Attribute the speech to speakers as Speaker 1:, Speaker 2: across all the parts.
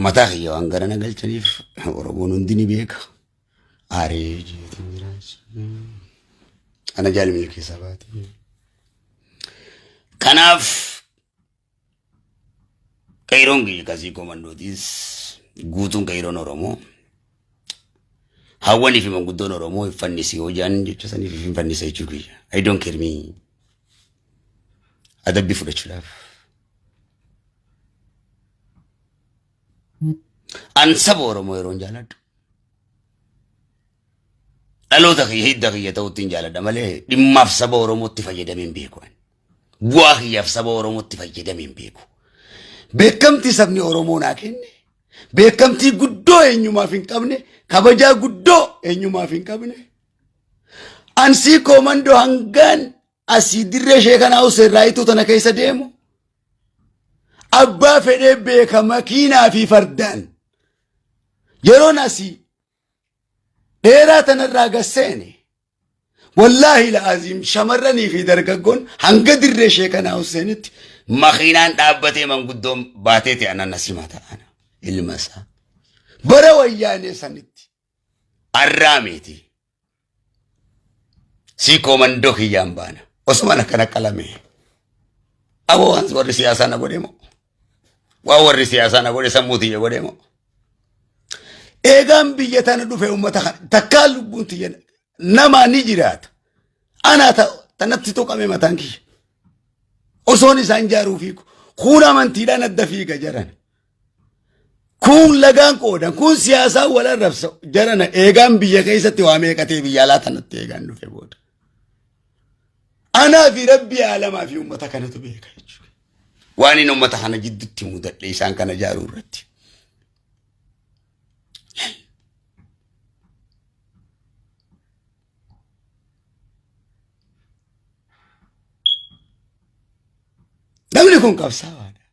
Speaker 1: Mataa kiyya waan gara na galchaniif Oromoon hundi ni beeka. Aaree jeetiin jiraachisa. Ana jaal milkeessaa baate. Kanaaf qeeroon kiyya kasii komandootiis guutuun qeeroon Oromoo hawwanii fi manguddoon Oromoo hin fannisi yoo jaan jecha saniif hin fannisa jechuu kiyya. I don't care me. Adabbii fudhachuudhaaf. An saba Oromoo yeroon jaaladhu. Dhaloota kiyya hidda kiyya ta'utti hin jaaladha malee dhimmaaf saba Oromootti fayyadamee hin beeku. ani. Bu'aa kiyyaaf saba Oromootti fayyadamee hin beeku. Beekamtii sabni Oromoo naa kenne, beekamtii guddoo eenyumaaf hin qabne, kabajaa guddoo eenyumaaf hin qabne. Ansii koomandoo hangaan asii dirree sheekanaa Hussein Raayituu tana keessa deemu abbaa fedhee beeka makiinaa fi fardaan yeroon asii dheeraa tanarraa gasseene wallaahi la'aziim shamarranii fi dargaggoon hanga dirree sheekanaa Husseinitti makiinaan dhaabbatee manguddoon baatee ta'e anan asii mataa ilma isaa bara wayyaanee sanitti arraa miti. Sii koomandoo kiyyaan baana. Osumaan akkana qalame. Aboo waan warri siyaasaa na godhe moo? Waan warri siyaasaa na godhe sammuu tiyya godhe moo? Eegaan biyya tana dhufe uummata kana takkaa lubbuun tiyya namaa ni jiraata. Anaa tanatti tuqame mataan kiyya. Osoon isaan jaaruu fiigu. Kuun amantiidhaan adda fiiga jaran. Kuun lagaan qoodan, kun siyaasaan wal arrabsa. Jarana eegaan biyya keessatti waa meeqatee biyya alaa tanatti eegaan dhufe booda. Anaa fi rabbii aalamaa fi uummata kanatu beeka jechuudha. Waan inni uummata kana jidduutti mudadhe isaan kana jaaruu irratti. Namni kun qabsaawaadha.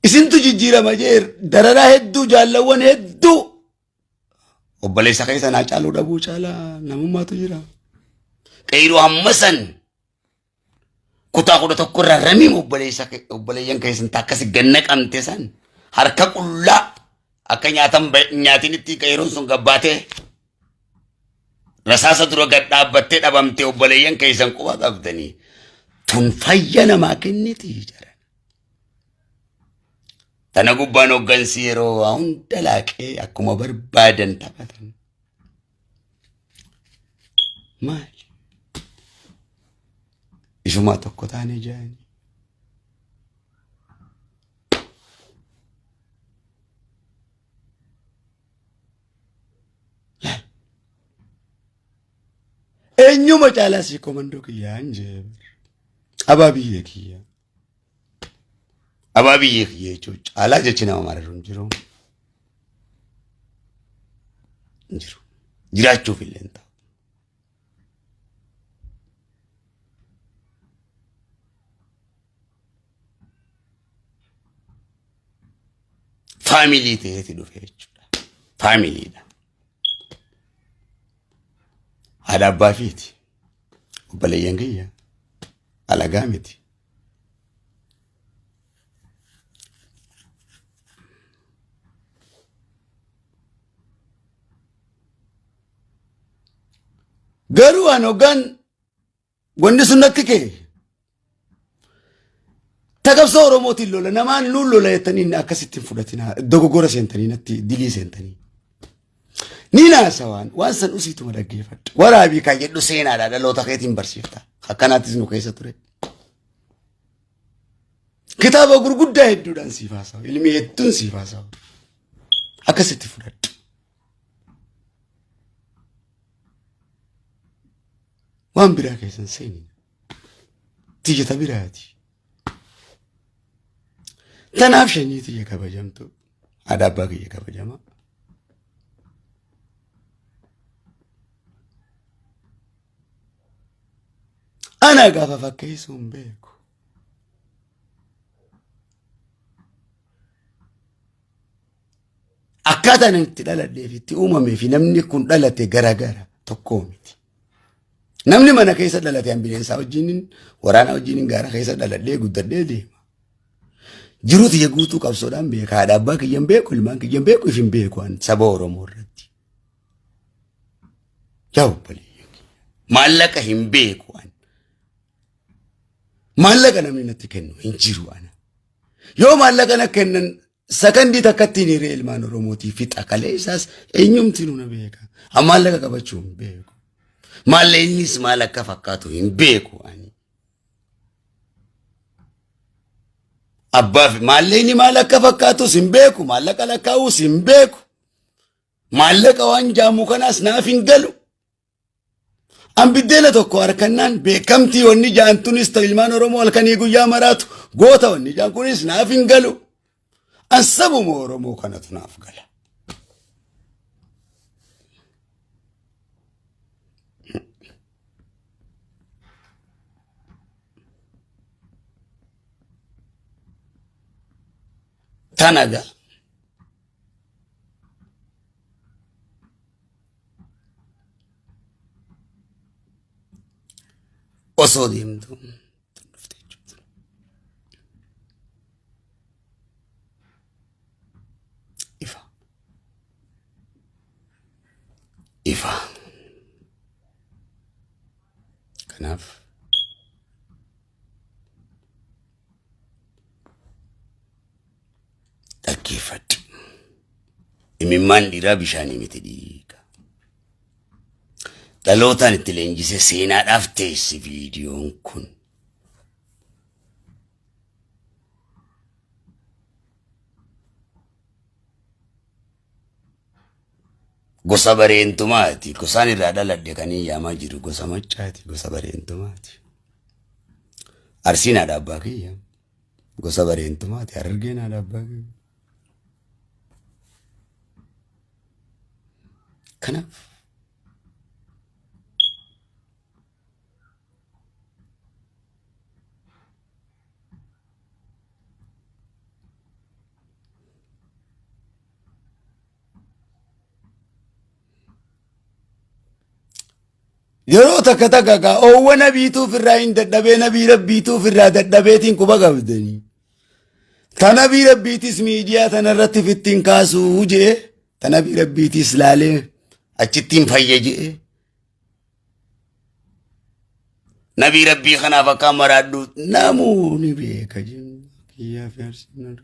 Speaker 1: Isintu jijjiirama jee dararaa hedduu jaallawwan hedduu obboleessa keessa naa caaluu dhabuu caalaa namummaatu jira. Qeyroo hamma san kutaa 11 irraa ramiin obboleessa obboleeyyan keessan akkasi ganna qabte san harka qullaa akka nyaatan nyaatiin itti qeyroon sun gabbaatee rasaasa dura gad dhaabbattee dhabamte obboleeyyan keessan quba qabdanii tun fayya namaa kenniti jedhan. Tana gubbaan hoggansi yeroo waa hunda laaqee akkuma barbaadan taphatan. Maali? Isumaa tokko taane jaanii. Eenyuma caalaa sii komandoo kiyyaa hin jee. Abaa biyyee kiyya. Abaa biyyee kiyya jechuun caalaa jechi nama mararu hin jiru. Hin jiru. Jiraachuuf illee hin ta'u. Faamilii ta'eeti dhufe jechuudha. Faamiliidha. Haadha abbaa fiiti. Obboleeyyan kiyya. Alagaa miti. Garuu an hoggaan Wanni sun natti ka'e. Taqabsoo Oromootiin lola namaan nuun lola jettanii akkasitti hin fudhatinaa dogoggora seentanii natti dilii seentanii. Ni naasa waan waan san usiituma dhaggeeffadhu. Waraabii kan jedhu seenaadha dhaloota keetiin barsiifta. Akkanaattis nu keessa ture. Kitaaba gurguddaa hedduudhaan siif haasawa. Ilmi hedduun siif haasawa. Akkasitti fudhadhu. Waan biraa keessan seenina. Tiyya ta biraati. Tanaaf shanyii tiyya kabajamtu. Haadha abbaa kiyya kabajamaa. Ana gaafa fakkeessuu hin beeku. Akkaataan inni itti dhaladhee fi itti uumamee fi namni kun dhalate garagara tokkoo miti. Namni mana keessa dhalate an bineensaa wajjiniin waraana wajjiniin gaara keessa dhaladhee guddadhee deema. Jiruu tiyya guutuu qabsoodhaan beeka. Haadha abbaa kiyya hin beeku, ilmaan kiyya hin beeku, if hin beeku an saba Oromoo irratti. Yaa obboleeyyan kiyya. Maallaqa hin beeku an. Maallaqa namni natti kennu hin jiru ana. Yoo maallaqa na kennan sakandii takkatti hin hiree ilmaan Oromootii fixa kalee isaas eenyumti nu na beeka. An maallaqa qabachuu hin beeku. Maallaqnis maal akka fakkaatu hin beeku ani. Abbaa fi maallaqni maal akka fakkaatus hin beeku, maallaqa lakkaa'uus hin beeku. Maallaqa waan jaamu kanaas naaf hin galu. An biddeena tokko harkannaan beekamtii wanni jaan tunis ta'u ilmaan Oromoo halkanii guyyaa maraatu goota wanni jaan kunis naaf hin galu. An sabuma Oromoo kanatu naaf gala. Tana gaa. Osoo deemtu dhufte jechuudha. Ifa. Ifa. Kanaaf dhaggeeffadhu. Imimmaan dhiiraa bishaanii miti dhiiga. Dhalootaan itti leenjise seenaadhaaf teessi viidiyoon kun. Gosa bareentumaati. Gosaan irraa dhaladhe kan hin yaamaa jiru gosa maccaati. Gosa bareentumaati. Arsiin haadha abbaa kiyya. Gosa bareentumaati. Harargeen haadha abbaa kiyya. Kanaaf Yeroo takka takka gaa oowwa nabiituu ofirraa hin dadhabee nabii rabbiituu ofirraa dadhabeetiin quba qabdanii. Ta nabii rabbiitis miidiyaa tanarratti fittiin kaasuu jee ta nabii rabbiitis laalee achittiin fayya jee. Nabii rabbii kanaaf akka maraadhu namuu ni beeka jenna. Kiyyaa fi arsiin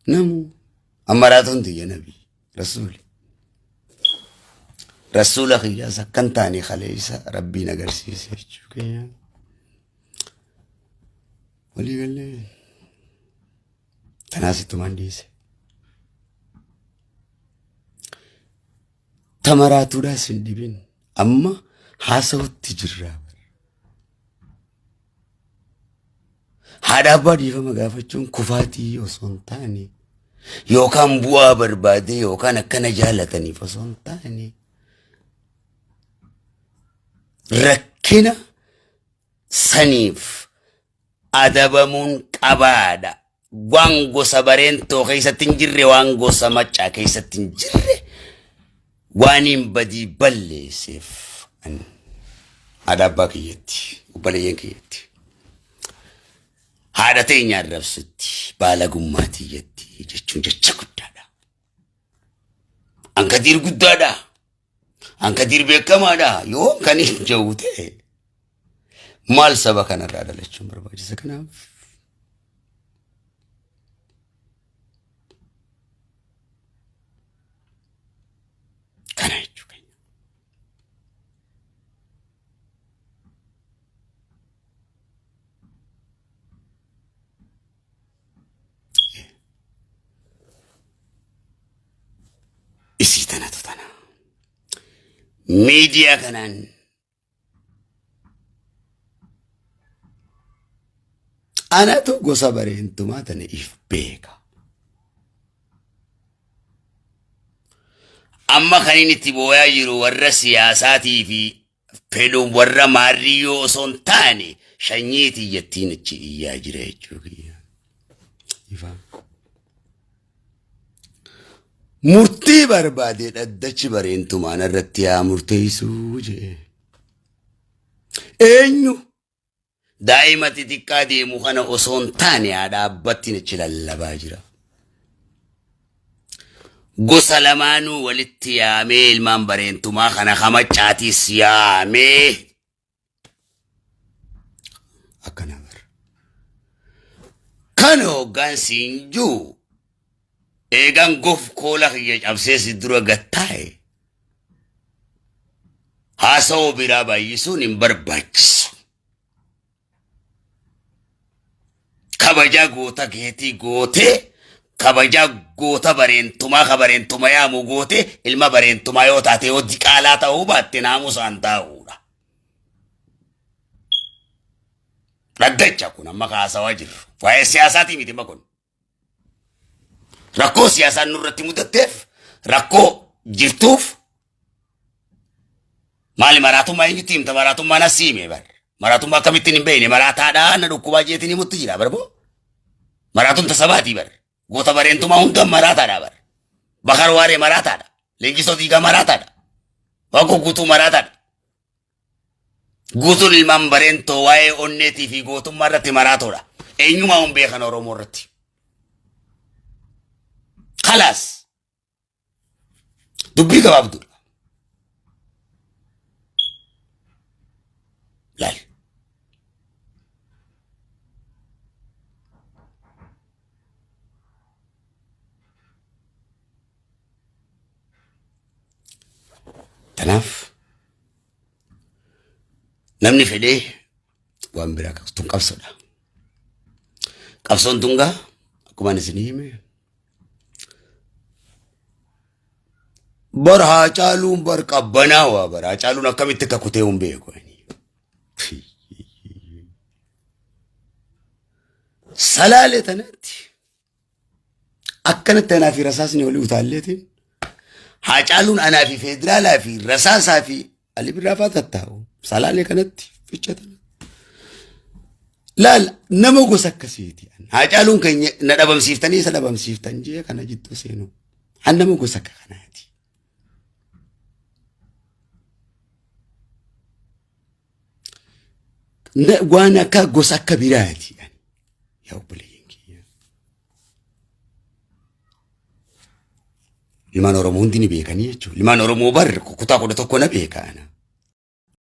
Speaker 1: namuu. Ammaraatuun tiyya nabii rasuuli. Rasuula kiyyaas akkan taane kaleessa rabbiin agarsiise jechuu keenya. Walii gallee tanaas ittumaan dhiise. Tamaraatuudhaas hin dhibin amma haasawutti jirraa. Haadha abbaa dhiifama gaafachuun kufaatii osoo hin taane yookaan bu'aa barbaadee yookaan akkana jaalataniif osoo hin taane rakkina saniif adabamuun qabaadha. Waan gosa bareentoo keessatti hin jirre waan gosa maccaa keessatti hin jirre waan hin badii balleesseef haadha abbaa kiyyatti obboleeyyan kiyyatti haadha teenya arrabsutti baalagummaa tiyyatti jechuun jecha guddaadha. Ankadiir guddaadha. Ankadiir beekamaadha. Yoo kan hin jiru ta'e maal saba kanarraa dhalachuun barbaachisa kanaaf. Kana jechuu keenya. Isii tanatu tana. Miidiyaa kanaan anatu gosa bareentumaa tana if beeka. Amma kan inni itti booyaa jiru warra siyaasaatii fi fedhuun warra maarriyyoo osoo hin taane shanyii tiyyattiin achi iyyaa jira jechuu kiyya. Ifaa. Murtii barbaade dhaddachi bareentumaan irratti haa murteessuu jee. Eenyu? Daa'ima xixiqqaa deemu kana osoo hin taane haadha abbatti achi lallabaa jira. Gosa lamaanuu walitti yaamee ilmaan bareentumaa kana kamaccaatis yaamee akkana bara. Kana hoggaan siin jiru eegaan gof koola kiyya cabsee si dura gattaa'e haasawoo biraa baay'isuun hin barbaachisu. Kabajaa goota keetii gootee kabajaa goota bareentumaa ka bareentuma yaamu gootee ilma bareentumaa yoo taate yoo diqaalaa ta'uu baatte naamusaan taa'uudha. Dhaddacha kun amma kaasawaa jirru. Waa'ee siyaasaatii miti amma kun. Rakkoo siyaasaan nurratti mudatteef rakkoo jirtuuf maali maraatummaa eenyutti himta maraatummaan as hime bar. Maraatummaa akkamittiin hin beekne maraataadhaa na dhukkubaa jeetiin himutti jira barboo. Maraatuun tasabaatii bar. Goota bareentumaa hunda maraataadha bar. Bakar Waaree maraataadha. Leenjisoo Diigaa maraataadha. Waaqoo Guutuu maraataadha. Guutuun ilmaan bareentoo waa'ee onneetii fi gootummaa irratti maraatoodha. Eenyumaa hin beekan Oromoo irratti. Kalaas. Dubbii gabaabduudha. Laal. Kanaaf namni fedhee waan biraa qabsu tun qabsoodha. Qabsoon tun gaa akkuma ani isinii hime bar Haacaaluun bar qabbanaa waa bar Haacaaluun akkamitti akka kutee hin beeku. Salaalee tanatti akkanatti anaa fi rasaasni olii utaalleetiin Haacaaluun anaa fi federaalaa fi rasaasaa fi Ali Birraa fa'aa tattaa'u. Salaalee kanatti ficha tana. Laal nama gosa akkasiiti. Haacaaluun keenya na dhabamsiiftanii isa dhabamsiiftan jee kana jidduu seenu. An nama gosa akka kanaati. Waan akka gosa akka biraati. Yaa obboleeyyan kiyya. Ilmaan Oromoo hundi ni beekanii jechuudha. Ilmaan Oromoo bar kutaa 11 na beeka ana.